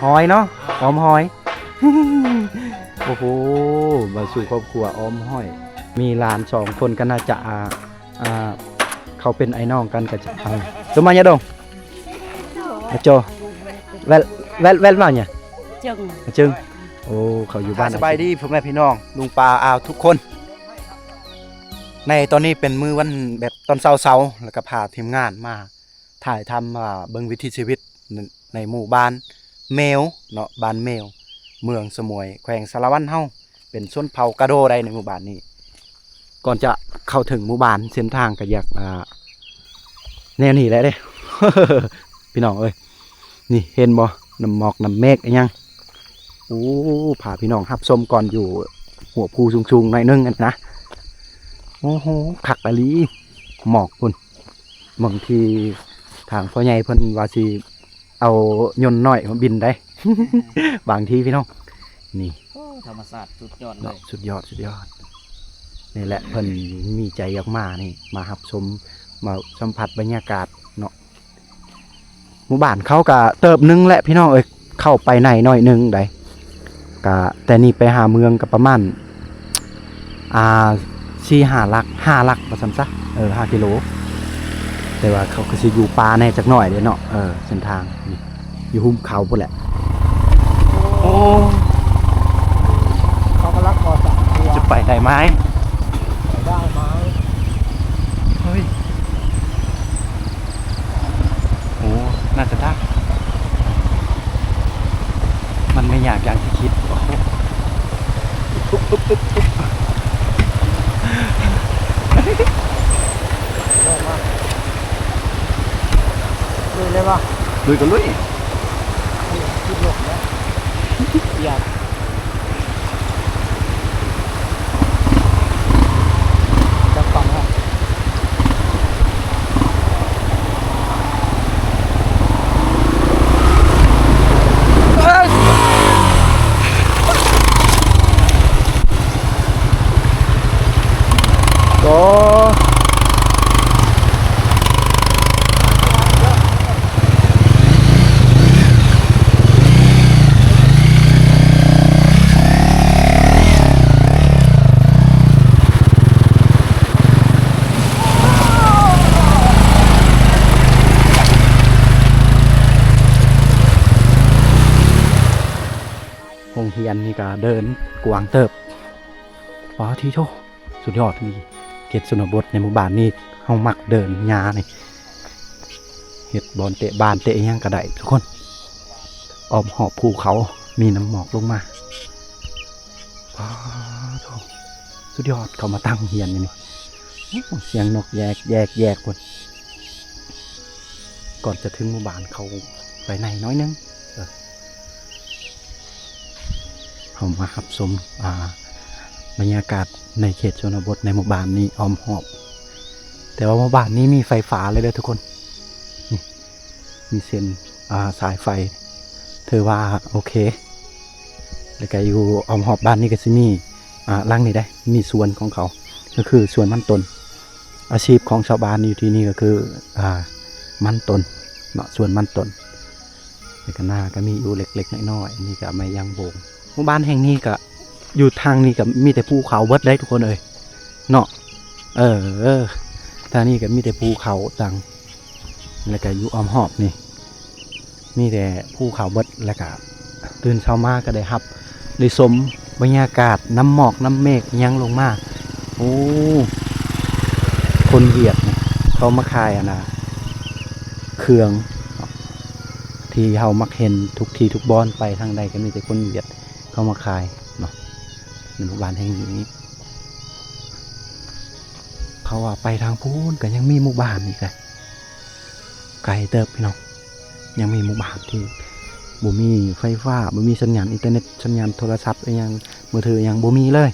ຫອຍເນາະ ອອມຫອຍ. ໂອ້ໂຫ ມາສູ່ຄອບຄົວອອມຫອຍ ມີຫຼານສອງຄົນກໍໜ້າຈະ ອ່າ ອ່າ ເຂົາເປັນອ້າຍນ້ອງກັນກໍຈະ ເອົາ ໂຕມາຍາດົງ ອາໂຈ ແວ່ນ ແວ່ນ ແວ່ນວ່າຫຍັງ? ເຈິງ ອາເຈິງ. ໂອ້ ເຂົາຢູ່ບ້ານ ສະບາຍດີພໍ່ແມ່ພີ່ນ້ອງ ລຸງປ້າອາວທຸກຄົນ. ໃນຕອນນີ້ເປັນມື້ວັນແບບຕອນເຊົ້າໆ ແລ້ວກໍພາທີມງານມາຖ່າຍທຳ ອ່າ ເບິ່ງວິຖີຊີວິດ ໃນ ໃນໝູ່ບ້ານແມວເນາະ ບ້ານແມວ ເມືອງສະໝວຍ ແຂວງສາລະວັນເຮົາ ເປັນຊົນເຜົ່າກະໂດໄດ໋ໃນໝູ່ບ້ານນີ້. ກ່ອນຈະເຂົ້າເຖິງໝູ່ບ້ານ ເສັ້ນທາງກໍຢາກ ອ່າ ແນວນີ້ແຫຼະເດ້ ພີ່ນ້ອງເອີຍ. ນີ້ເຫັນບໍ່ ນ້ຳໝອກນ້ຳເມກອີ່ຫຍັງ. ໂອ້ ພາພີ່ນ້ອງຮັບຊົມກ່ອນ ຢູ່ຫົວພູສູງໆ ໜ້ອຍໜຶ່ງຫັ້ນນະ. ໂອ້ໂຫ ຄັກອີ່ຫຼີ ໝອກພຸ້ນ. ບາງທີທາງພໍ່ໃຫຍ່ເພິ່ນວ່າຊິເອົາຍົນນ້ອຍມາບິນໄດ໋ ບາງທີພີ່ນ້ອງ. ນີ້ ໂອ້ ທຳມະຊາດສຸດຍອດເລີຍ ເນາະ ສຸດຍອດ ສຸດຍອດ. ນີ້ແຫຼະ ເພິ່ນມີໃຈຢາກມານີ້ ມາຮັບຊົມ ມາສຳຜັດບັນຍາກາດເນາະ. ໝູ່ບ້ານເຂົາກະເຕີບໜຶ່ງແຫຼະພີ່ນ້ອງເອີຍ ເຂົ້າໄປໃນໜ້ອຍໜຶ່ງໃດ໋ ກະແຕ່ນີ້ໄປຫາເມືອງກະປະມານ ອ່າ ສີ່ຫ້າຫຼັກ ຫ້າຫຼັກວ່າຊັ້ນຊະ ເອີ ຫ້າກິໂລ. ແຕ່ວ່າເຂົາກໍຊິຢູ່ປ່າແດ່ຈັກໜ້ອຍເດ້ເນາະ ເອີ ເສັ້ນທາງນີ້ ຢູ່ຫຸ້ມເຂົາພຸ້ນແຫຼະ. ໂອ້ ເຂົາກຳລັງກໍ່ສ້າງ ຈະໄປໄດ້ໄໝ? ໄປໄດ້ໄໝ? ເຮີ້ຍ ໂອ້ ໜ້າຈະໄດ້ ມັນໄມ່ຍາກຢ່າງທີ່ຄິດ. ໂອ້ໂຫ ລຸຍເລີຍວະ ລຸຍກໍລຸຍ. ຄິດລົບແລ້ວ ຢາກ ຈັບຝັ່ງແລ້ວ. ໂຮງຮຽນນີ້ກະເດີນກວ້າງເຕີບ. ປາທິໂທ ສຸດຍອດອີ່ຫຼີ. ເຂດຊົນນະບົດໃນໝູ່ບ້ານນີ້ ເຮົາມັກເດີນຫຍ້ານີ້ ເຮັດບ່ອນເຕະບານເຕະຫຍັງກໍໄດ້ທຸກຄົນ. ອ້ອມຮອບພູເຂົາ ມີນ້ຳໝອກລົງມາ. ປາໂທ ສຸດຍອດ. ເຂົາມາຕັ້ງຮຽນຢູ່ນີ້. ໂອ້ ສຽງນົກແຢກໆໆພຸ້ນ. ກ່ອນຈະເຖິງໝູ່ບ້ານ ເຂົ້າໄປໃນໜ້ອຍໜຶ່ງ ເອີ ເຮົາມາຮັບຊົມ ອ່າ ບັນຍາກາດໃນເຂດຊົນນະບົດໃນໝູ່ບ້ານນີ້ອ້ອມຮອບ. ແຕ່ວ່າໝູ່ບ້ານນີ້ມີໄຟຟ້າເລີຍເດີທຸກຄົນ. ນີ້ ມີເສັ້ນ ອ່າ ສາຍໄຟ ຖືວ່າໂອເຄ. ແລ້ວກະຢູ່ອ້ອມຮອບບ້ານນີ້ກະຊິມີ ອ່າ ຫຼັງນີ້ໄດ໋ ມີສວນຂອງເຂົາ ກະຄືສວນມັນຕົ້ນ. ອາຊີບຂອງຊາວບ້ານຢູ່ທີ່ນີ້ກະຄື ອ່າ ມັນຕົ້ນເນາະ ສວນມັນຕົ້ນ. ແລ້ວກະນາກະມີຢູ່ເລັກໆນ້ອຍໆ. ອັນນີ້ກະໄມ້ຢາງໂບງ. ໝູ່ບ້ານແຫ່ງນີ້ກະ ຢູ່ທາງນີ້ກະມີແຕ່ພູເຂົາເບິດເດ້ທຸກຄົນເອີຍ ເນາະ. ເອີ ທາງນີ້ກະມີແຕ່ພູເຂົາຕັງ ແລ້ວກະຢູ່ອ້ອມຮອບນີ້ ມີແຕ່ພູເຂົາເບິດ. ແລ້ວກະຕື່ນເຊົ້າມາກະໄດ້ຮັບ ໄດ້ຊົມບັນຍາກາດນ້ຳໝອກນ້ຳເມກຫຍັງລົງມາ. ໂອ້ ຄົນຫວຽດນີ້ ເຂົາມາຂາຍອັນນ່າ ເຄື່ອງທີ່ເຮົາມັກເຫັນທຸກທີ່ທຸກບ່ອນ ໄປທາງໃດກະມີແຕ່ຄົນຫວຽດເຂົ້າມາຂາຍເນາະ ໃນໝູ່ບ້ານແຫ່ງນີ້. ເຂົາວ່າໄປທາງພຸ້ນກະຍັງມີໝູ່ບ້ານອີກເດ້ ໄກເຕີບພີ່ນ້ອງ. ຍັງມີໝູ່ບ້ານທີ່ບໍ່ມີໄຟຟ້າ ບໍ່ມີສັນຍານອິນເຕີເນັດ ສັນຍານໂທລະສັບອີ່ຫຍັງ ມືຖືອີ່ຫຍັງ ບໍ່ມີເລີຍ.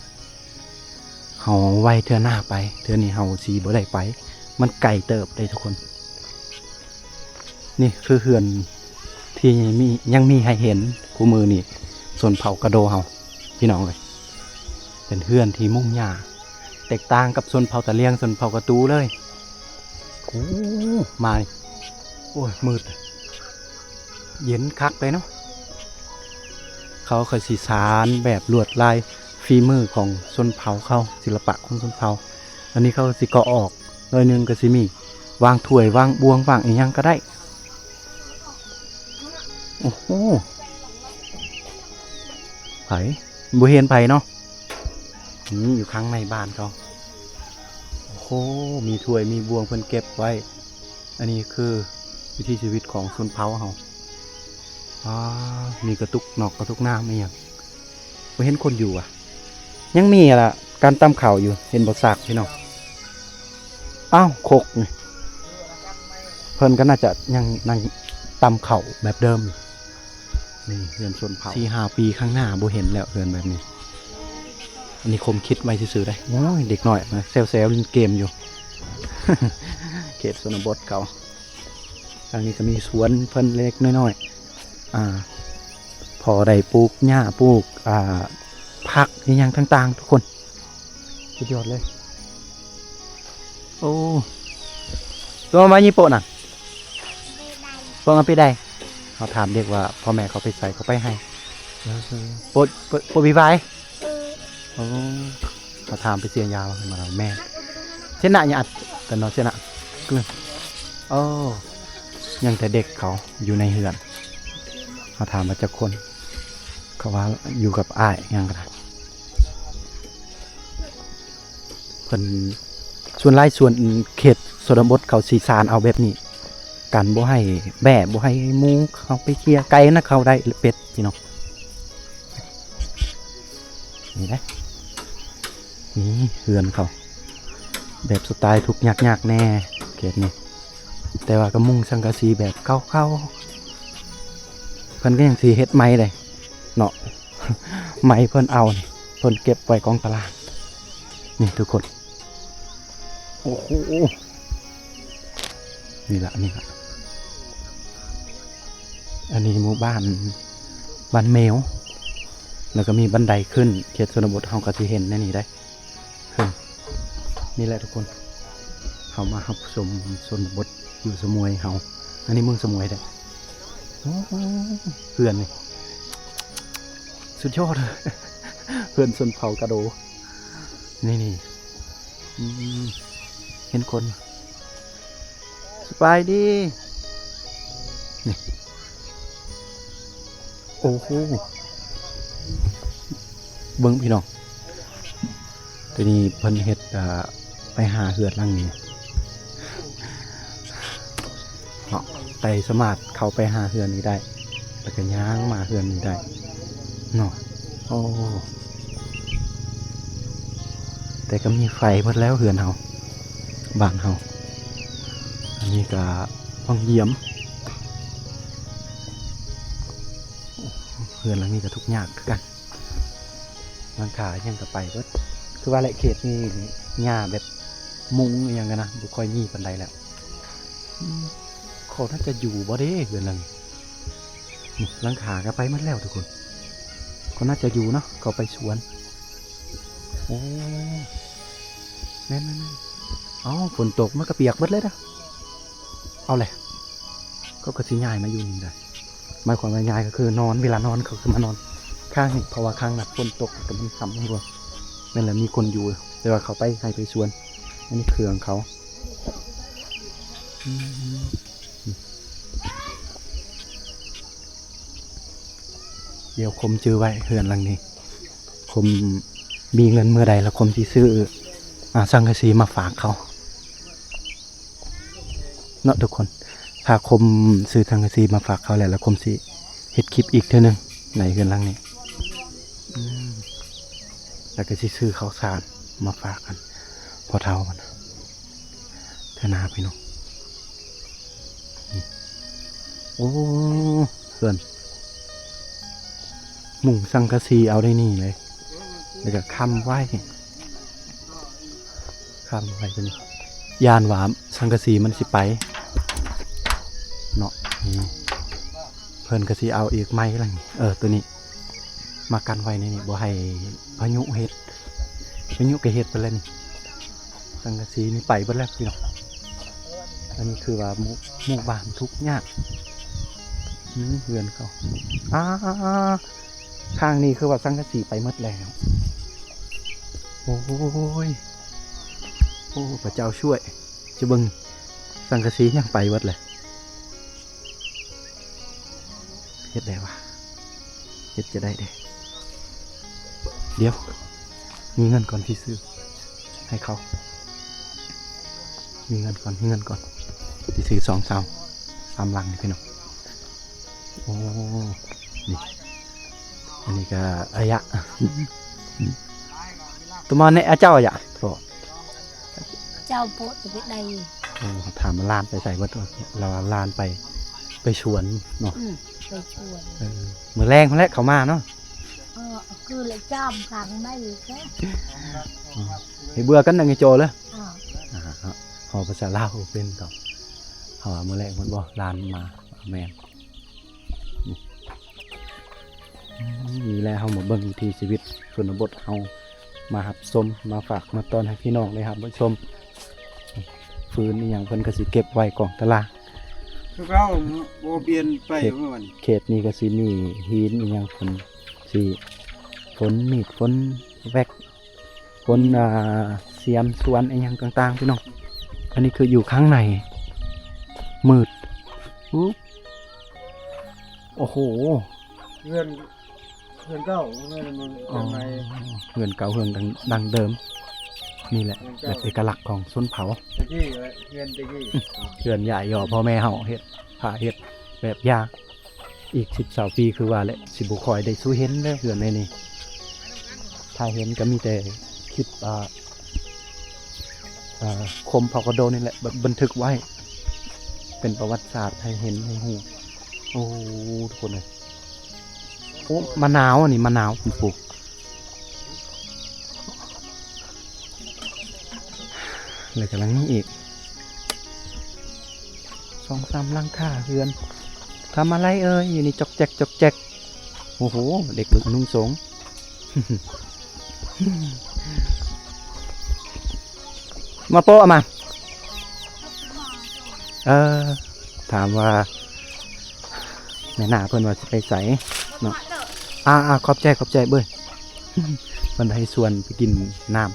ເຮົາໄວ້ເທື່ອໜ້າໄປ ເທື່ອນີ້ເຮົາຊິບໍ່ໄດ້ໄປ ມັນໄກເຕີບເດ້ທຸກຄົນ. ນີ້ຄືເຮືອນທີ່ມີ ຍັງມີໃຫ້ເຫັນຄູ່ມື້ນີ້ ຊົນເຜົ່າກະໂດເຮົາ ພີ່ນ້ອງເອີຍ. ເປັນເຮືອນທີ່ມຸງຫຍ້າ ແຕກຕ່າງກັບຊົນເຜົ່າຕາຫຼຽງ ຊົນເຜົ່າກະຕູເລີຍ. ໂອ້ ມານີ້ ໂອ້ຍ ມືດ ເຢັນຄັກເລີຍເນາະ. ເຂົາກໍຊິສານແບບລວດລາຍຝີມືຂອງຊົນເຜົ່າເຂົາ, ສິລະປະຂອງຊົນເຜົ່າ. ອັນນີ້ເຂົາຊິເກາະອອກໜ້ອຍໜຶ່ງ ກໍຊິມີວາງຖ້ວຍ ວາງບ່ວງ ວາງອີ່ຫຍັງກໍໄດ້. ໂອ້ໂຫ ໃຜ ບໍ່ເຫັນໃຜເນາະ. ນີ້ຢູ່ຂ້າງໃນບ້ານເຂົາ. ໂອ້ໂຫ ມີຖ້ວຍມີບ່ວງເພິ່ນເກັບໄວ້. ອັນນີ້ຄືວິຖີຊີວິດຂອງຊົນເຜົ່າເຮົາ. ອາ ມີກະຕຸກນອກກະຕຸກນ້ຳອີ່ຫຍັງ. ບໍ່ເຫັນຄົນຢູ່ຫວາ? ຍັງມີລະ ການຕຳເຂົ້າຢູ່. ເຫັນບໍ່ຊາກພີ່ນ້ອງ? ອ້າວ ຄົກນີ້ ເພິ່ນກໍໜ້າຈະຍັງ ຍັງຕຳເຂົ້າແບບເດີມ. ນີ້ເຮືອນຊົນເຜົ່າ ສີ່ຫ້າປີຂ້າງໜ້າບໍ່ເຫັນແລ້ວເຮືອນແບບນີ້. ອັນນີ້ຄົມຄິດໄວ້ຊື່ໆເດ້. ໂອ້ຍ ເດັກນ້ອຍມາແຊວໆຫຼິ້ນເກມຢູ່ ເຂດຊົນນະບົດເຂົາ. ທາງນີ້ກໍມີສວນເພິ່ນເລັກໆນ້ອຍໆ ອ່າ ພໍໄດ້ປູກຫຍ້າ ປູກ ອ່າ ຜັກອີ່ຫຍັງຕ່າງໆ ທຸກຄົນ. ສຸດຍອດເລີຍ. ໂອ້ ຕົວມາຍີ່ໂປະນະ ໂປະມາປີໃດ? ເຮົາຖາມເດັກວ່າພໍ່ແມ່ເຂົາໄປໃສ ເຂົາໄປໃຫ້. ໂປະ ໂປະ ໂປະບີບາຍ. ໂອ້ ເຮົາຖາມໄປເຊຍຍາວ ເພິ່ນວ່າແມ່ນ ເຊນະຫຍັງ ອັດຕະໂນເຊນະ. ໂອ້ ຍັງແຕ່ເດັກເຂົາຢູ່ໃນເຮືອນ. ເຮົາຖາມວ່າຈັກຄົນ ເຂົາວ່າຢູ່ກັບອ້າຍຫຍັງກໍໄດ້. ເພິ່ນ ສ່ວນຫຼາຍສ່ວນເຂດຊົນນະບົດເຂົາຊິສານເອົາແບບນີ້ ກັນບໍ່ໃຫ້ແບ້ ບໍ່ໃຫ້ໝູເຂົ້າໄປເຄຍ ໄກ່ນະເຂົ້າໄດ້ ແລະ ເປັດພີ່ນ້ອງ. ນີ້ເດ້ ນີ້ເຮືອນເຂົາ ແບບສະໄຕທຸກຍາກໆແດ່ເຂດນີ້. ແຕ່ວ່າກໍມຸງສັງກະສີແບບເກົ່າໆ ເພິ່ນກໍຍັງຊິເຮັດໃໝ່ເດ້ເນາະ. ໄມ້ເພິ່ນເອົານີ້ ເພິ່ນເກັບໄວ້ກອງຕະຫຼາດນີ້ທຸກຄົນ. ໂອ້ໂຫ ນີ້ລະ ນີ້ລະ ອັນນີ້ໝູ່ບ້ານ ບ້ານແມວ ແລ້ວກໍມີບັນໄດຂຶ້ນ. ເຂດຊົນນະບົດເຮົາກໍຊິເຫັນແນວນີ້ໄດ໋. ເພິ່ນ ນີ້ແຫຼະທຸກຄົນ ເຮົາມາຮັບຊົມຊົນນະບົດຢູ່ສະໝວຍເຮົາ. ອັນນີ້ເມືອງສະໝວຍເດ້. ໂອ້ ເຮືອນນີ້ສຸດຍອດ ເຮືອນຊົນເຜົ່າກະໂດ. ນີ້ໆ ອືມ ເຫັນຄົນ ສະບາຍດີ ນີ້ ໂອ້ໂຫ ເບິ່ງພີ່ນ້ອງ ໂຕນີ້ເພິ່ນເຮັດ ອ່າ ໄປຫາເຮືອນຫຼັງນີ້ເນາະ ໄປສາມາດເຂົ້າໄປຫາເຮືອນນີ້ໄດ້ ແລ້ວກໍຍ່າງມາເຮືອນນີ້ໄດ້ເນາະ. ໂອ້ ແຕ່ກໍມີໄຟເບິດແລ້ວເຮືອນເຮົາ ບ້ານເຮົາ. ອັນນີ້ກໍວັງຢ້ຽມ ເຮືອນຫຼັງນີ້ກໍທຸກຍາກຄືກັນ ຫຼັງຄາຫຍັງກໍໄປເບິດ. ຄືວ່າແຫຼະ ເຂດນີ້ຫຍ້າແບບມຸງອີ່ຫຍັງກັນນະ ບໍ່ຄ່ອຍມີປານໃດແລ້ວ. ອືມ ເຂົາໜ້າຈະຢູ່ບໍ່ເດ້ເຮືອນຫຼັງນີ້? ນີ້ ຫຼັງຄາກໍໄປໝົດແລ້ວທຸກຄົນ ເຂົາໜ້າຈະຢູ່ເນາະ ເຂົາໄປສວນ. ໂອ້ ແມ່ນໆໆ ເອົ້າ ຝົນຕົກມັນກໍປຽກເບິດເລີຍເດີ້. ເອົາແຫຼະ ເຂົາກໍຊິຍ້າຍມາຢູ່ນີ້ໄດ໋ ໝາຍຄວາມວ່າຍ້າຍກໍຄືນອນ ເວລານອນເຂົາກໍມານອນຂ້າງນີ້ ເພາະວ່າຂ້າງນັ້ນຝົນຕົກກໍມັນຄ້ຳຢູ່. ແມ່ນແຫຼະ ມີຄົນຢູ່ ແຕ່ວ່າເຂົາໄປໄຮ່ໄປສວນ. ອັນນີ້ເຄື່ອງເຂົາ. ອືມ ດຽວຄົມຈື່ໄວ້ເຮືອນຫຼັງນີ້ ຄົມມີເງິນເມື່ອໃດ ແລ້ວຄົມຊິຊື້ ອ່າ ສັງກະສີມາຝາກເຂົາເນາະທຸກຄົນ. ຖ້າຄົມຊື້ສັງກະສີມາຝາກເຂົາແລ້ວ ແລ້ວຄົມຊິເຮັດຄລິບອີກເທື່ອໜຶ່ງໃນເຮືອນຫຼັງນີ້. ອືມ ແລ້ວກໍຊິຊື້ເຂົ້າສານມາຝາກອັນພໍ່ເຖົ້າມັນເທື່ອໜ້າພີ່ນ້ອງ. ໂອ້ ເຮືອນ ມຸງສັງກະສີເອົາໄດ້ນີ້ເລີຍ ແລ້ວກໍຄ້ຳໄວ້ ຄ້ຳໄວ້ຕົວນີ້ ຢ້ານວ່າສັງກະສີມັນຊິໄປເນາະ. ນີ້ ເພິ່ນກໍຊິເອົາອີກໃໝ່ລະນີ້ ເອີ ຕົວນີ້ ມາກັນໄວ້ໃນນີ້ ບໍ່ໃຫ້ພາຍຸເຮັດ. ພາຍຸກໍເຮັດໄປແລ້ວນີ້ ສັງກະສີນີ້ໄປເບິດແລ້ວພີ່ນ້ອງ. ອັນນີ້ຄືວ່າໝູ່ ໝູ່ບ້ານທຸກຍາກ. ອືມ ເຮືອນເຂົາ ອ້າ ເ ທາງນີ້ຄືວ່າສັງກະສີໄປໝົດແລ້ວ. ໂອ້ຍ ໂອ້ ພະເຈົ້າຊ່ວຍ. ຈະເບິ່ງສັງກະສີຍັງໄປເບິດເລີຍ. ເຮັດໄດ້ວະ ເຮັດຈະໄດ້ເດ້. ດຽວ ມີເງິນກ່ອນທີ່ຊື້ໃຫ້ເຂົາ. ມີເງິນກ່ອນ ມີເງິນກ່ອນ ທີ່ຊື້ສອງເສົາສາມຫຼັງນີ້ພີ່ນ້ອງ. ໂອ້ ນີ້ ອັນນີ້ກະອາຍະ ຕົວມາແນະ ອາເຈົ້າອາຍະ ໂອ້ ເຈົ້າໂປະຈະໄປໄດ້. ໂອ້ ຖາມວ່າຫຼານໄປໃສເບິດ ລາວວ່າຫຼານໄປ ໄປສວນເນາະ. ອືມ ໄປສວນ. ເອີ ມື້ແລງພຸ້ນແຫຼະເຂົາມາເນາະ. ເອີ ຄືລະຈາມທາງໃໝ່ອີກເດ້. ອືມ ໃຫ້ເບື່ອກັນນະ ໃຫ້ໂຈເລີຍ. ອ່າ ເຮົາພາສາລາວບໍ່ເປັນດອກ. ເຮົາວ່າມື້ແລກເພິ່ນບໍ່ ຫຼານມາ. ແມ່ນ. ນີ້ແຫຼະ ເຮົາມາເບິ່ງວິຖີຊີວິດຊົນນະບົດເຮົາ ມາຮັບຊົມ ມາຝາກມາຕ້ອນໃຫ້ພີ່ນ້ອງໄດ້ຮັບໄດ້ຊົມ. ຟືນອີ່ຫຍັງເພິ່ນກໍຊິເກັບໄວ້ກອງຕະຫຼາງ. ຄືເກົ່າ ບໍ່ປ່ຽນໄປ. ເຂດ ເມື່ອວານນີ້ ເຂດນີ້ກໍຊິມີຫີນອີ່ຫຍັງ ເພິ່ນຊິຝົນມີດ ຝົນແວັກ ຄົນ ອ່າ ສຽມສວນອີ່ຫຍັງຕ່າງໆ ພີ່ນ້ອງ. ອັນນີ້ຄືຢູ່ຂ້າງໃນ ມືດ. ໂອ້ ໂອ້ໂຫ ເຮືອນ ເຮືອນເກົ່າ ເຮືອນໃໝ່. ອໍ ເຮືອນເກົ່າ ເຮືອນດັ່ງ ດັ້ງເດີມ. ນີ້ແຫຼະ ເຮືອນເກົ່າ ແບບເອກະລັກຂອງຊົນເຜົ່າ. ຕະກີ້ເຮືອນຕະກີ້ ອືມ ເຮືອນຍາຍຍໍພໍ່ແມ່ເຮົາເຮັດ ພາເຮັດແບບຢ່າງ. ອີກສິບຊາວປີ ຄືວ່າແຫຼະ ຊິບໍ່ຄ່ອຍໄດ້ສູ່ເຫັນເດີເຮືອນໃນນີ້. ຖ້າເຫັນກໍມີແຕ່ຄລິບ ອ່າ ອ່າ ຄົມພອກະໂດນີ້ແຫຼະ ບັນ ບັນທຶກໄວ້ເປັນປະຫວັດສາດໃຫ້ເຫັນໃຫ້ຮູ້. ໂອ້ ທຸກຄົນເອີຍ ໂອ້ ມະນາວ ອັນນີ້ມະນາວເພິ່ນປູກ. ແລ້ວກຳລັງມີອີກສອງສາມຫຼັງຄາເຮືອນ. ທຳອະໄລເອີຍ ຢູ່ນີ້ຈອກແຈກ ຈອກແຈກ. ໂອ້ໂຫ ເດັກນຸ່ງໂສງ ມາໂປະມາ. ເອີ ຖາມວ່າ ແມ່ນ້າເພິ່ນວ່າຊິໄປໃສເນາະ. ອ່າໆ ຂອບໃຈ ຂອບໃຈເບີຍ. ເພິ່ນໃຫ້ຊວນໄປກິນນ້ຳ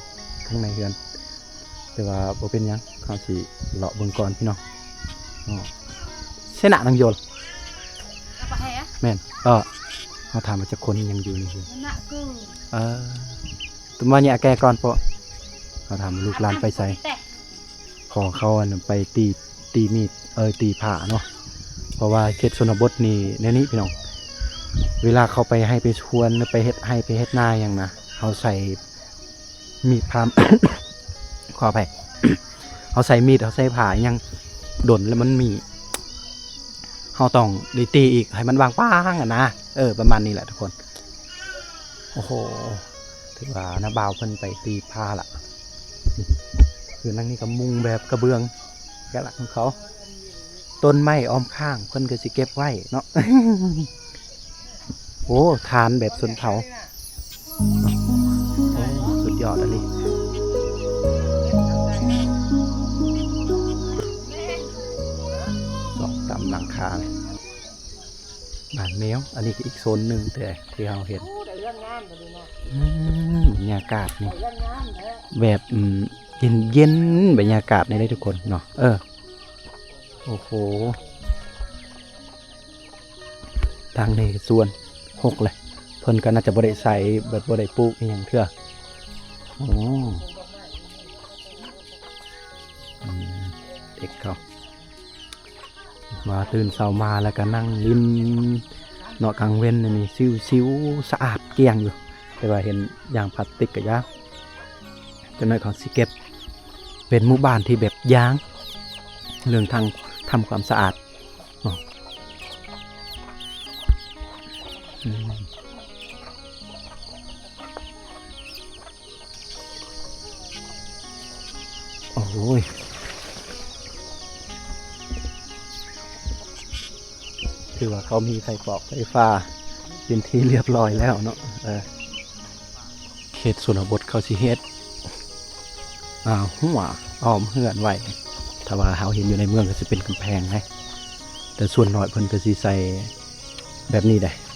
ຂ້າງໃນເຮືອນ ແຕ່ວ່າບໍ່ເປັນຫຍັງ ເຮົາຊິເລາະເບິ່ງກ່ອນພີ່ນ້ອງ. ອໍ ເຊນະນັງໂຍລ ແມ່ນ. ເອີ ເຮົາຖາມວ່າຈັກຄົນຍັງຢູ່ໃນເຮືອນ. ເອີ ຕຸມວ່າຍະແກກ່ອນໂປະ ເຮົາຖາມວ່າລູກຫຼານໄປໃສ. ພໍ່ເຂົາ ອັນ ໄປຕີ ຕີມີດ ເອີ ຕີພ້າເນາະ. ເພາະວ່າເຂດຊົນນະບົດນີ້ແນວນີ້ພີ່ນ້ອງ ເວລາເຂົາໄປໄຮ່ໄປສວນ ຫຼືໄປເຮັດໄຮ່ໄປເຮັດນາຫຍັງນະ ເຮົາໃຊ້ມີດພ້າ ຂໍອະໄພ ເຮົາໃຊ້ມີດ ເຮົາໃຊ້ພ້າຫຍັງດົນແລ້ວມັນມີ ເຮົາຕ້ອງໄດ້ຕີອີກໃຫ້ມັນບາງໆ ຫັ້ນນະ. ເອີ ປະມານນີ້ແຫຼະທຸກຄົນ. ໂອ້ໂຫ ຖືວ່ານ້າບ່າວເພິ່ນໄປຕີພ້າລະ. ຄືນາງນີ້ກໍມຸງແບບກະເບື້ອງເອກະລັກຂອງເຂົາ. ຕົ້ນໄມ້ອ້ອມຂ້າງເພິ່ນກໍຊິເກັບໄວ້ເນາະ. ໂອ້ ທານແບບຊົນເຜົ່າ. ໂອ້ ສຸດຍອດອີ່ຫຼີ. ສອງສາມຫຼັງຄາ. ບ້ານແມວ ອັນນີ້ກໍອີກໂຊນໜຶ່ງແຕ່ທີ່ເຮົາເຫັນ. ໂອ້ ໄດ້ເຮືອນງາມແທ້ເນາະ. ອືມ ບັນຍາກາດນີ້ ໄດ້ເຮືອນງາມແທ້ ແບບ ອືມ ເຢັນໆ ບັນຍາກາດນີ້ເດ້ທຸກຄົນເນາະ. ເອີ ໂອ້ໂຫ ທາງນີ້ສວນຮົກເລີຍ ເພິ່ນກໍໜ້າຈະບໍ່ໄດ້ໃສ່ ແບບບໍ່ໄດ້ປູກອີ່ຫຍັງເທື່ອ. ໂອ້ ອືມ ເດັກເຂົາ ວ່າຕື່ນເຊົ້າມາແລ້ວກໍນັ່ງຫຼິ້ນເນາະ. ກາງເວັນນີ້ຊິວໆ ສະອາດກ້ຽງຢູ່ ແຕ່ວ່າເຫັນຢ່າງພລາສຕິກກໍຢ່າ ຈັກໜ້ອຍເຂົາຊິເກັບ. ເປັນໝູ່ບ້ານທີ່ແບບຢ່າງເລື່ອງທາງທຳຄວາມສະອາດເນາະ. ອືມ ໂອ້ຍ ຖືວ່າເຂົາມີໄຟຟອກໄຟຟ້າເປັນທີ່ລຽບຮ້ອຍແລ້ວເນາະ. ເອີ ເຂດຊົນນະບົດເຂົາຊິເຮັດ ອ່າ ຮົ້ວອ້ອມເຮືອນໄວ້. ຖ້າວ່າເຮົາເຫັນຢູ່ໃນເມືອງກໍຊິເປັນກຳແພງເດ້ ແຕ່ສ່ວນໜ້ອຍເພິ່ນກໍຊິໃສ່ແບບນີ້ເດ້.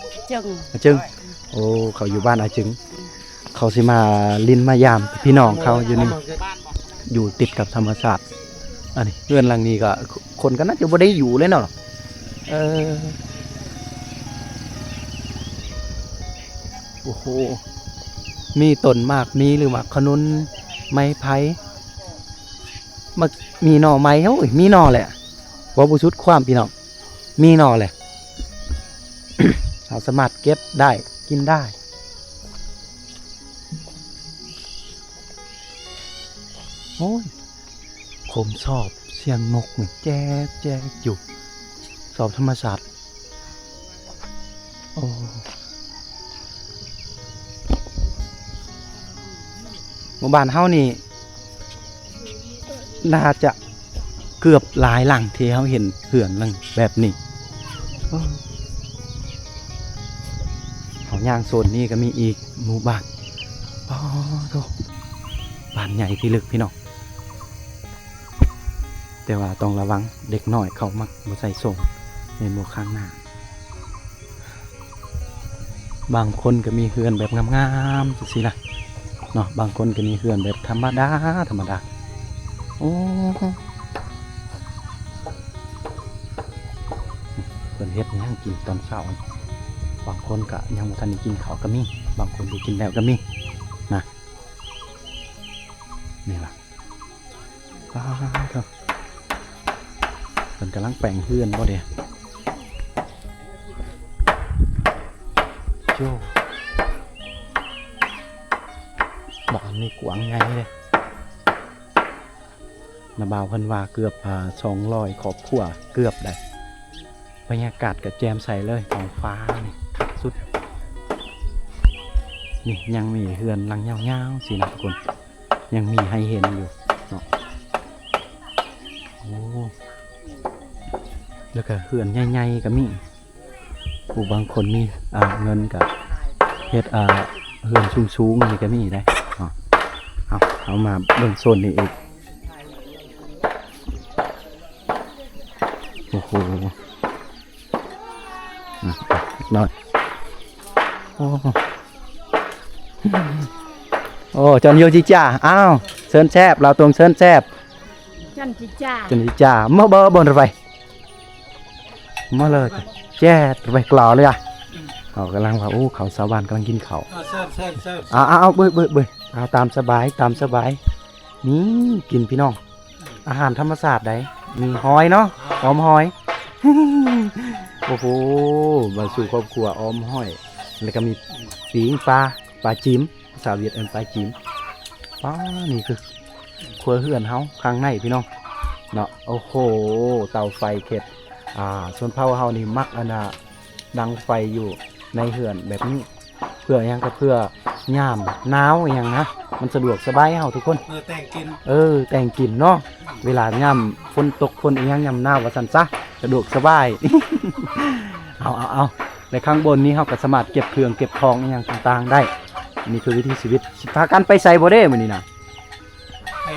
ຈຶ່ງ ອາຈຶ່ງ. ໂອ້ ເຂົາຢູ່ບ້ານອາຈຶ່ງ. ເຂົາຊິມາຫຼິ້ນມາຢາມພີ່ນ້ອງເຂົາຢູ່ນີ້ ຢູ່ຕິດກັບທຳມະຊາດ. ອັນນີ້ເຮືອນຫຼັງນີ້ກໍ ຄົນກໍໜ້າຈະບໍ່ໄດ້ຢູ່ເລີຍເນາະ. ເອີ ໂອ້ໂຫ ມີຕົ້ນໝາກມີ ຫຼື ໝາກຂະໜຸນ ໄມ້ໄຜ່ ໝາກ ມີໜໍ່ໄມ້. ໂອ້ຍ ມີໜໍ່ແຫຼະ ເວົ້າບໍ່ສຸດຄວາມ ພີ່ນ້ອງ. ມີໜໍ່ແຫຼະ ເຮົາສາມາດເກັບໄດ້ ກິນໄດ້. ໂອ້ຍ ໂຄມຊອບ ສຽງນົກນີ້ແຈກໆຢູ່ ຊອບທຳມະຊາດ. ໂອ້ ໝູ່ບ້ານເຮົານີ້ ໜ້າຈະເກືອບຫຼາຍຫຼັງທີ່ເຮົາເຫັນເຮືອນຫຼັງແບບນີ້. ເອີ ເຮົາຍ່າງໂຊນນີ້ກໍມີອີກໝູ່ບ້ານ. ປາໂທ້ ບ້ານໃຫຍ່ພິລຶກ ພີ່ນ້ອງ. ແຕ່ວ່າຕ້ອງລະວັງ ເດັກນ້ອຍເຂົາມັກບໍ່ໃສ່ໂສ້ງ ແມ່ນບໍ່ ຂ້າງໜ້າ. ບາງຄົນກໍມີເຮືອນແບບງາມໆ ຈັ່ງຊີ້ນະເນາະ, ບາງຄົນກໍມີເຮືອນແບບທຳມະດາ ທຳມະດາ. ໂອ້ ເພິ່ນເຮັດຫຍັງກິນຕອນເຊົ້າ? ບາງຄົນກໍຍັງບໍ່ທັນໄດ້ກິນເຂົ້າກໍມີ, ບາງຄົນກໍກິນແລ້ວກໍມີນະ. ນີ້ລະ ປາດໂທ້ ເພິ່ນກຳລັງແປງເຮືອນບໍ່ເດ? ໂຈ້ ບ້ານນີ້ກວ້າງໃຫຍ່ເດ. ນາບ່າວເພິ່ນວ່າເກືອບ ອາ ສອງຮ້ອຍຄອບຄົວ ເກືອບໄດ໋. ບັນຍາກາດກໍແຈ່ມໃສເລີຍ, ທ້ອງຟ້ານີ້ຄັກສຸດ. ນີ້ຍັງມີເຮືອນຫຼັງຍາວໆ ຊີ້ນະທຸກຄົນ, ຍັງມີໃຫ້ເຫັນຢູ່ເນາະ. ໂອ້ ແລ້ວກໍເຮືອນໃຫຍ່ໆ ກໍມີ. ຜູ້ບາງຄົນມີ ອາ ເງິນກໍເຮັດ ອາ ເຮືອນສູງໆ ນີ້ກໍມີໄດ໋ເນາະ. ເອົາ ເຮົາມາເບິ່ງໂຊນນີ້ອີກ. ໂອ້ໂຫ ອາ ນ້ອຍ ໂອ້ ໂອ້ ຈອນໂຍຈິຈາ. ອ້າວ ເຊີນແຊບ ລາວຕົງເຊີນແຊບ. ຈັນຈິຈາ ຈັນຈິຈາ ມາເບິ່ງ ເບິ່ງໄປ ມາເລີຍ ແຈດໄປກລາວເລີຍອະ. ເຂົາກຳລັງວ່າ ໂອ້ ເຂົາຊາວບ້ານກຳລັງກິນເຂົ້າ. ເອີ ເຊີນ ເຊີນ ເຊີນ ເອົາ ເອົາ ເອົາ ເບິ່ງ ເບິ່ງ ເບິ່ງ ເອົາ ຕາມສະບາຍ ຕາມສະບາຍ. ນີ້ ກິນພີ່ນ້ອງ ອາຫານທຳມະຊາດໃດ໋ ມີຫອຍເນາະ ຫອຍ ອອມຫອຍ. ໂອ້ໂຫ ມາສູ່ຄອບຄົວອອມຫອຍ ແລ້ວກໍມີປີ້ງປາ ປາຈິມ ພາສາຫວຽດເອີ້ນປາຈິມ. ປ້າ ນີ້ຄືຄົວເຮືອນເຮົາຂ້າງໃນພີ່ນ້ອງເນາະ. ໂອ້ໂຫ ເຕົາໄຟເຂດ ອ່າ ຊົນເຜົ່າເຮົານີ້ມັກ ອັນນ່າ ດັງໄຟຢູ່ໃນເຮືອນແບບນີ້ ເພື່ອຫຍັງ? ກໍເພື່ອຍາມໜາວອີຫຍັງນະ ມັນສະດວກສະບາຍເຮົາທຸກຄົນ. ເອີ ແຕ່ງກິນ ເອີ ແຕ່ງກິນເນາະ ເວລາຍາມຝົນຕົກຝົນອີຫຍັງ ຍາມໜາວວ່າຊັ້ນຊະ ສະດວກສະບາຍ. ເອົາ ເອົາ ເອົາ ແລະ ຂ້າງບົນນີ້ເຮົາກໍສາມາດເກັບເຄື່ອງເກັບຂອງອີຫຍັງຕ່າງໆໄດ້. ນີ້ຄືວິຖີຊີວິດ. ຊິພາກັນໄປໃສບໍ່ເດ້ມື້ນີ້ນະ? ໄປ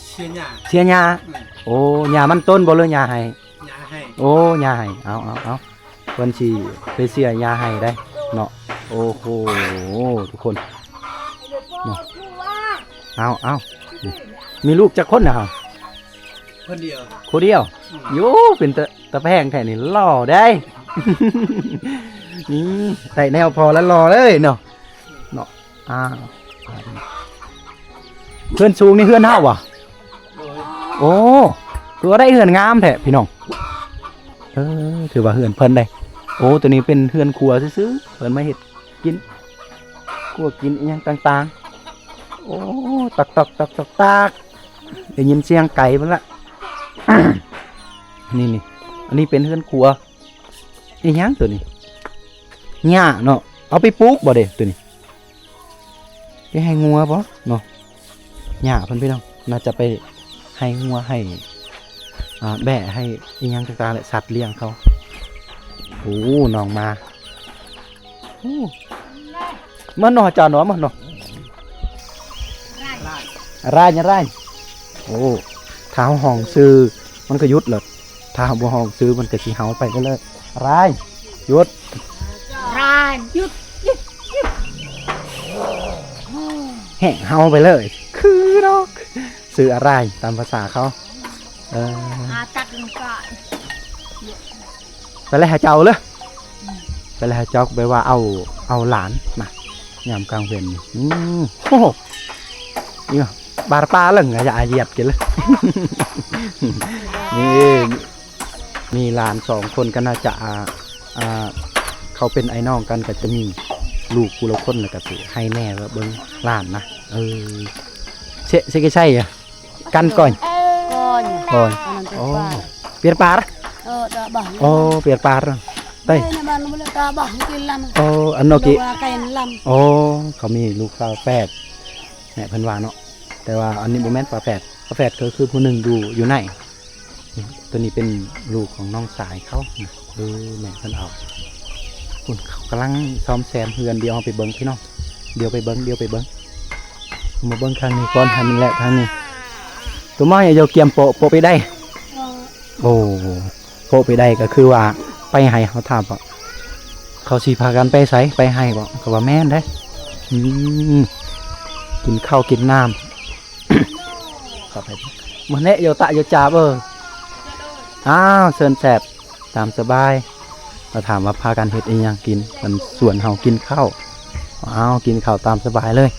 ເສຍຫຍ້າ ເສຍຫຍ້າ. ອືມ ໂອ້ ຫຍ້າມັນຕົ້ນບໍ່ ຫຼືຫຍ້າໄຮ່? ຫຍ້າໄຮ່ ໂອ້ ຫຍ້າໄຮ່. ເອົາ ເອົາ ເອົາ ເພິ່ນຊິໄປເສຍຫຍ້າໄຮ່ໄດ໋ເນາະ. ໂອ້ໂຫ ທຸກຄົນເນາະ. ເອົາ ເອົາ ມີລູກຈັກຄົນນະ? ຄົນດຽວ ຄົນດຽວ. ອືມ ໂອ້ ເປັນຕາ ຕາແພງແທ້ນີ້ ຫຼໍ່ໄດ໋. ອືມ ໄດ້ແນວພໍລະຫຼໍ່ເລີຍເນາະ ເນາະ. ອ້າວ ເຮືອນສູງນີ້ເຮືອນເຮົາຫວາ? ໂດຍ ໂອ້ ຄືວ່າໄດ້ເຮືອນງາມແທ້ພີ່ນ້ອງ. ເອີ ຖືວ່າເຮືອນເພິ່ນໄດ໋. ໂອ້ ໂຕນີ້ເປັນເຮືອນຄົວຊື່ໆ ເພິ່ນມາເຮັດກິນ ຄົວກິນອີຫຍັງຕ່າງໆ. ໂອ້ ຕັກໆ ຕັກໆ ຕັກ ໄດ້ຍິນສຽງໄກພຸ້ນລະ. ນີ້ໆ ອັນນີ້ເປັນເຮືອນຄົວ. ອີຫຍັງໂຕນີ້? ຫຍ້າເນາະ ເອົາໄປປູກບໍ່ເດ້ໂຕນີ້? ໄປໃຫ້ງົວບໍ່ເນາະ? ຫຍ້າເພິ່ນພີ່ນ້ອງ ໜ້າຈະໄປໃຫ້ງົວ ໃຫ້ ອ່າ ແບ້ ໃຫ້ອີ່ຫຍັງຕ່າງໆແຫຼະ ສັດລ້ຽງເຂົາ. ໂອ້ ນ້ອງມາ ໂອ້ ມາເນາະ ເຈົ້າເນາະ ມາເນາະ. ອາຣາຍ ອາຣາຍ ໂອ້ ຖ້າເຮົາຮ້ອງຊື່ມັນກໍຢຸດເລີຍ ຖ້າເຮົາບໍ່ຮ້ອງຊື່ມັນກໍຊິເຫົ່າໄປເລີຍ. ອາຣາຍ ຢຸດ ອາຣາຍ ຢຸດ ຢຸດ ຢຸດ ແຮ່ງເຫົ່າໄປເລີຍ ຄືດອກ ຊື່ອາຣາຍຕາມພາສາເຂົາ. ເອີ ຫາຕັດມັນກະ ໄປແລ້ວຫາເຈົ້າເລີຍ ໄປແລ້ວຫາເຈົ້າ ແບບວ່າເອົາ ເອົາຫຼານມາ ຍາມກາງເວັນນີ້. ອືມ ໂອ້ໂຫ ນີ້ບາດປາເລີຍ ຢ່າຢຽບກິນເລີຍ. ນີ້ ມີຫຼານສອງຄົນກໍໜ້າຈະ ອ່າ ອ່າ ເຂົາເປັນອ້າຍນ້ອງກັນ ກໍຈະມີລູກຜູ້ລະຄົນ ແລ້ວກໍຊິໃຫ້ແມ່ເບິ່ງຫຼານນະ. ເອີ ເຊ ເຊກະໄຊອະ ກັນກ່ອນ ກ່ອນ ກ່ອນ ອັນນັ້ນເປັນ ໂອ້ ປາ ເປັນປາ ເອີ ຕາບາ ໂອ້ ເປັນປາ ໄດ້ ເອີ ໃນບ້ານລະຕາບາກິນລຳ ໂອ້ ອັນໂນກິ ໂອ້ ເຂົາມີລູກສາວແຝດ ແມ່ເພິ່ນວ່າເນາະ ແຕ່ວ່າອັນນີ້ບໍ່ແມ່ນຝາແຝດ ຝາແຝດກໍຄືຜູ້ໜຶ່ງຢູ່ ຢູ່ໃນ ນີ້ ໂຕນີ້ເປັນລູກຂອງນ້ອງຊາຍເຂົານະ. ເອີ ແມ່ເພິ່ນເອົາ ພຸ້ນ ເຂົາກຳລັງສ້ອມແຊມເຮືອນ ດຽວເຮົາໄປເບິ່ງພີ່ນ້ອງ ດຽວໄປເບິ່ງ ດຽວໄປເບິ່ງ ມາເບິ່ງທາງນີ້ກ່ອນ ໃຫ້ມັນແລະທາງນີ້. ໂຕມາເຈົ້າກຽມໂປະ ໂປະໄປໃດ ໂອ້ ໂປະໄປໃດ ກໍຄືວ່າໄປໃຫ້ ເຮົາຖາມວ່າເຂົາຊິພາກັນໄປໃສ ໄປໃຫ້ບໍ ກໍວ່າແມ່ນເດ້. ອືມ ກິນເຂົ້າກິນນ້ຳ ເຂົ້າໄປ ມື້ນີ້ໂຍຕະໂຍຈາເອີ ອ້າວ ເຊີນແຊບ ຕາມສະບາຍ. ເຮົາຖາມວ່າພາກັນເຮັດອີ່ຫຍັງກິນ ເພິ່ນຊວນເຮົາກິນເຂົ້າ. ອ້າວ ກິນເຂົ້າຕາມສະບາຍເລີຍ.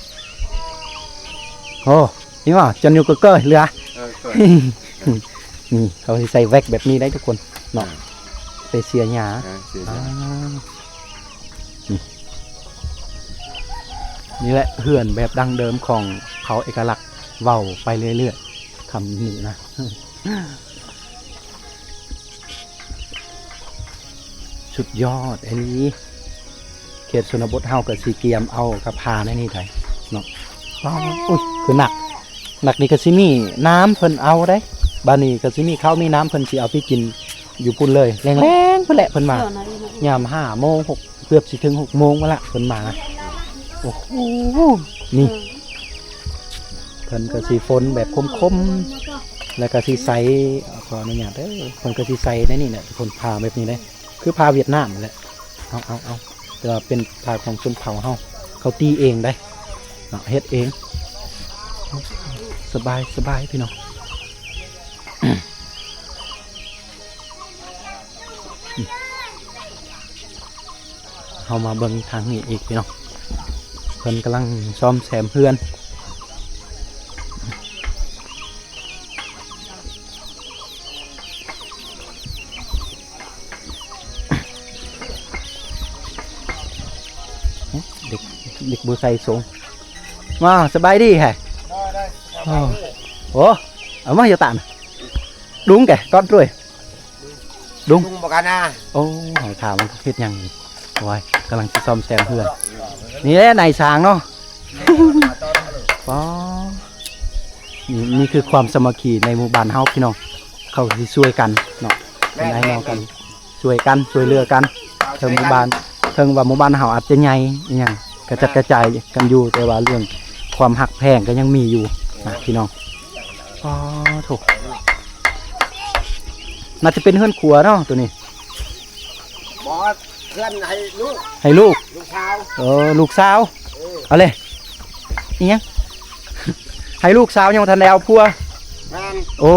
ໂອ້ ນີ້ວ່າ ຈອນຢູ່ກໍເກີຍເຫຼືອ ເອີ ເກີຍ ນີ້ເຂົາຊິໃສ່ແວັກແບບນີ້ໄດ໋ທຸກຄົນເນາະ ເອີ ໄປເສຍຫຍ້າ ເອີ ເສຍຫຍ້າ ອ່າ ນີ້ ນີ້ແຫຼະເຮືອນແບບດັ້ງເດີມຂອງເຜົ່າເອກະລັກ ເວົ້າໄປເລື້ອຍໆ ຄຳນີ້ນະ. ສຸດຍອດອີ່ຫຼີ ເຂດຊົນນະບົດເຮົາກໍຊິກຽມເອົາກະພາໃນນີ້ໄດ໋ເນາະ. ອ້າວ ອຸ້ຍ ຄືໜັກ ໜັກນີ້ກໍຊິມີນ້ຳເພິ່ນເອົາໄດ໋ ບາດນີ້ກໍຊິມີເຂົ້າມີນ້ຳ ເພິ່ນຊິເອົາໄປກິນຢູ່ພຸ້ນເລີຍ ແລງໆ ພຸ້ນແຫຼະເພິ່ນວ່າ ຍາມຫ້າໂມງ ຫົກ ເກືອບຊິເຖິງຫົກໂມງພຸ້ນລະເພິ່ນມາ. ໂອ້ໂຫ ນີ້ ເພິ່ນກໍຊິຝົນແບບຄົມໆ ແລ້ວກໍຊິໃສ່ ຂໍອະນຸຍາດເດີ ເພິ່ນກໍຊິໃສ່ໃນນີ້ແຫຼະ ເພິ່ນຜ່າແບບນີ້ເດ້ ຄືຜ່າຫວຽດນາມຫັ້ນແຫຼະ. ເອົາ ເອົາ ເອົາ ແຕ່ວ່າເປັນຜ້າຂອງຊົນເຜົ່າເຮົາ ເຂົາຕີເອງໄດ໋ເນາະ ເຮັດເອງ. ສະບາຍ ສະບາຍພີ່ນ້ອງ. ເຮົາມາເບິ່ງທາງນີ້ອີກພີ່ນ້ອງ ເພິ່ນກຳລັງສ້ອມແຊມເຮືອນ. ເດັກ ເດັກບໍ່ໃສ່ໂສງ. ມາ ສະບາຍດີແຮະ. ໂອ້ ໂອ້ ເອົາມາຢູ່ຕານ ດຸງແກກອດດ້ວຍ ດຸງ ດຸງບໍ່ກັນນະ. ໂອ້ ເຮົາຖາມວ່າເຮັດຫຍັງນີ້ ໂອ້ຍ ກຳລັງຊິສ້ອມແຊມເຮືອນ. ນີ້ແຫຼະນາຍຊ່າງເນາະ. ປ້າ ນີ້ ນີ້ຄືຄວາມສາມັກຄີໃນໝູ່ບ້ານເຮົາພີ່ນ້ອງ ເຂົາຊິຊ່ວຍກັນເນາະ ເປັນອ້າຍນ້ອງກັນ ຊ່ວຍກັນ ຊ່ວຍເຫຼືອກັນ ເຖິງໝູ່ບ້ານ ເຖິງວ່າໝູ່ບ້ານເຮົາອາດຈະໃຫຍ່ອີ່ຫຍັງ ກະຈັດກະຈາຍກັນຢູ່ ແຕ່ວ່າເລື່ອງຄວາມຮັກແພງກໍຍັງມີຢູ່ນະພີ່ນ້ອງ. ອໍ ໂທ້ ໜ້າຈະເປັນເຮືອນຄົວເນາະໂຕນີ້. ບໍ່ ເພື່ອນໃຫ້ລູກ ໃຫ້ລູກ ລູກສາວ ເອີ ລູກສາວ ເອີ ເອົາເລີຍ ອີ່ຫຍັງ ໃຫ້ລູກສາວຍັງບໍ່ທັນໄດ້ເອົາຜົວ. ແມ່ນ ໂອ້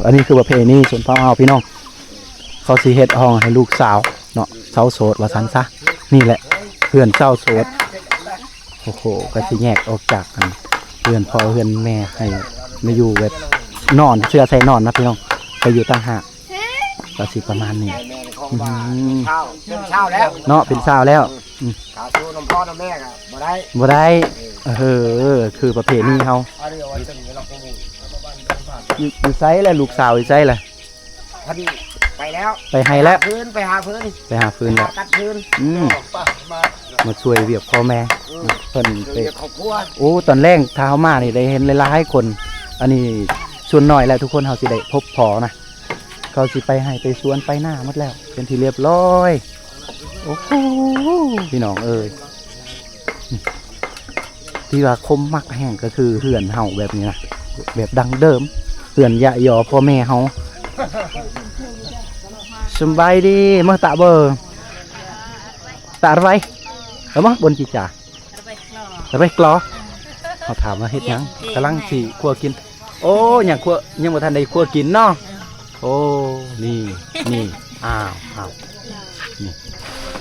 ອັນນີ້ຄືປະເພນີຊົນເຜົ່າເຮົາພີ່ນ້ອງ ເຂົາຊິເຮັດຫ້ອງໃຫ້ລູກສາວເນາະ ສາວໂສດວ່າຊັ້ນຊະ. ນີ້ແຫຼະເຮືອນສາວໂສດ. ໂອ້ໂຫ ກໍຊິແຍກອອກຈາກ ອັນ ເຮືອນພໍ່ເຮືອນແມ່ ໃຫ້ມາຢູ່ແບບນອນ ເສື້ອໃສ່ນອນນະພີ່ນ້ອງ ໄປຢູ່ຕ່າງຫາກ ກໍຊິປະມານນີ້. ອືມ ເປັນຊາວ ເປັນຊາວແລ້ວເນາະ ເປັນຊາວແລ້ວ. ອືມ ຖ້າຢູ່ນຳພໍ່ນຳແມ່ກໍບໍ່ໄດ້ ບໍ່ໄດ້. ເອີ ຄືປະເພນີເຮົາ. ຢູ່ ຢູ່ໃສລະ ລູກສາວຢູ່ໃສລະ? ເພິ່ນໄປແລ້ວ ໄປໄຮ່ແລ້ວ ຟືນ ໄປຫາຟືນ ໄປຫາຟືນແລ້ວ ຕັດຟືນ ອືມ ມາຊ່ວຍວຽກພໍ່ແມ່ ອືມ ເພິ່ນໄປ ຊ່ວຍວຽກຄອບຄົວ ໂອ້ ຕອນແລງຖ້າເຮົາມານີ້ໄດ້ເຫັນຫຼາຍໆຄົນ ອັນນີ້ສ່ວນໜ້ອຍແຫຼະທຸກຄົນ ເຮົາຊິໄດ້ພົບພໍ້ນະ ເຂົາຊິໄປໄຮ່ໄປສວນໄປນາໝົດແລ້ວ ເປັນທີ່ລຽບຮ້ອຍ ໂອ້ໂຫ ພີ່ນ້ອງເອີຍ ທີ່ວ່າຄົມມັກແຮງກໍຄືເຮືອນເຮົາແບບນີ້ນະ ແບບດັ້ງເດີມ ເຮືອນຍະຍໍພໍ່ແມ່ເຮົາ ສຳບາຍດີ ມາຕະເບີ ຕະໄວ ເອີມາບົນຈີຈາ ໄວກລໍ ເຮົາຖາມວ່າເຮັດຫຍັງ ກຳລັງຊິຄົວກິນ ໂອ້ ຍັງຄົວ ຍັງບໍ່ທັນໄດ້ຄົວກິນເນາະ ໂອ້ ນີ້ ນີ້ ອ້າວ ອ້າວ ນີ້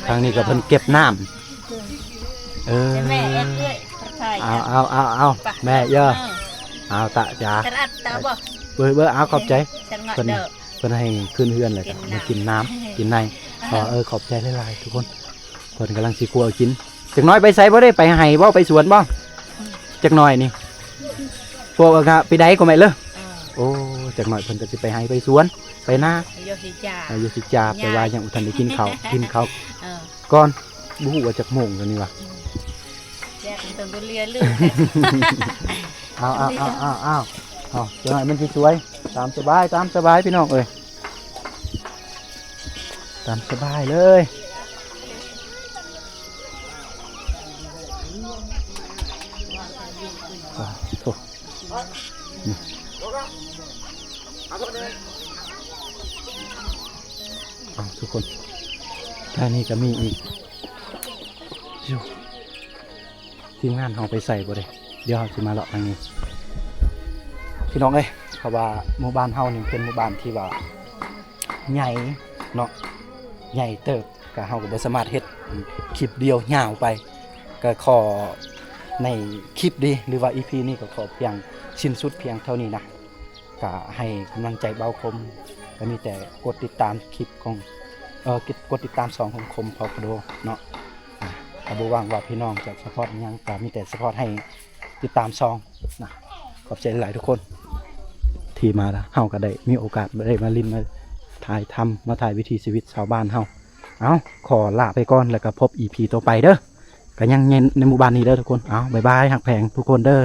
ທາງນີ້ກໍເພິ່ນເກັບນ້ຳ ເອີ ແມ່ເອີ້ນເອື້ອຍ ເອົາ ເອົາ ເອົາ ເອົາ ແມ່ເອີ ເອົາ ຕະຈາ ເບິ່ງ ເບິ່ງ ເອົາ ຂອບໃຈ ເພິ່ນ ເພິ່ນໃຫ້ຂຶ້ນເຮືອນແລ້ວກໍມາກິນນ້ຳ ກິນໃນ ເອີ ຂອບໃຈຫຼາຍໆທຸກຄົນ ເພິ່ນກຳລັງຊິຄົວກິນ ຈັກໜ້ອຍໄປໃສບໍ່ ໄດ້ໄປໄຮ່ບໍ່ ໄປສວນບໍ່ ຈັກໜ້ອຍນີ້ ພວກກະປີໃດກໍແມ່ນເລີ ເອີ ໂອ້ ຈັກໜ້ອຍເພິ່ນກໍຊິໄປໄຮ່ໄປສວນ ໄປນາ ອາຍຸສິຈາ ອາຍຸສິຈາ ແປວ່າຍັງບໍ່ທັນໄດ້ກິນເຂົ້າ ກິນເຂົ້າ ເອີ ກ່ອນ ບໍ່ຮູ້ວ່າຈັກໂມງແລ້ວນີ້ຫວາ ອືມ ແດດມັນຕ້ອງເຫຼືອລືມ ເອົາ ເອົາ ເອົາ ເອົາ ເອົາ ເອົາ ຈັກໜ້ອຍມັນຊິສວຍ ຕາມສະບາຍ ຕາມສະບາຍ ພີ່ນ້ອງເອີຍ ຕາມສະບາຍເລີຍ ໂອ້ ນີ້ ເອົາ ທຸກຄົນ ທາງນີ້ກໍມີອີກ ຢູ່ ທີມງານເຮົາໄປໃສບໍ່ເດ້ ດຽວເຮົາຊິມາເລາະທາງນີ້ ພີ່ນ້ອງເອີຍ ເພາະວ່າໝູ່ບ້ານເຮົານີ້ເປັນໝູ່ບ້ານທີ່ວ່າໃຫຍ່ເນາະ ໃຫຍ່ເຕີບ ກະເຮົາກໍບໍ່ສາມາດເຮັດຄລິບດຽວຍາວໄປ ກໍຂໍໃນຄລິບນີ້ ຫຼືວ່າອີພີນີ້ກໍຂໍພຽງສິ້ນສຸດພຽງເທົ່ານີ້ນະ ກະໃຫ້ກຳລັງໃຈບ່າວຄົມ ກໍມີແຕ່ກົດຕິດຕາມຄລິບຂອງ ເອີ ກົດຕິດຕາມຊ່ອງຂອງຄົມພໍກະໂດເນາະ ອ່າ ກໍບໍ່ຫວັງວ່າພີ່ນ້ອງຈະຊັບພອດອີ່ຫຍັງ ກໍມີແຕ່ຊັບພອດໃຫ້ຕິດຕາມຊ່ອງນະ ຂອບໃຈຫຼາຍໆທຸກຄົນ ທີ່ມາ ເຮົາກໍໄດ້ມີໂອກາດໄດ້ມາຫຼິ້ນມາຖ່າຍທຳ ມາຖ່າຍວິຖີຊີວິດຊາວບ້ານເຮົາ ເອົາ ຂໍລາໄປກ່ອນ ແລ້ວກໍພົບອີພີຕໍ່ໄປເດີ ກໍຍັງໃນໝູ່ບ້ານນີ້ເດີທຸກຄົນ ເອົາ ບາຍບາຍ ຮັກແພງທຸກຄົນເດີ.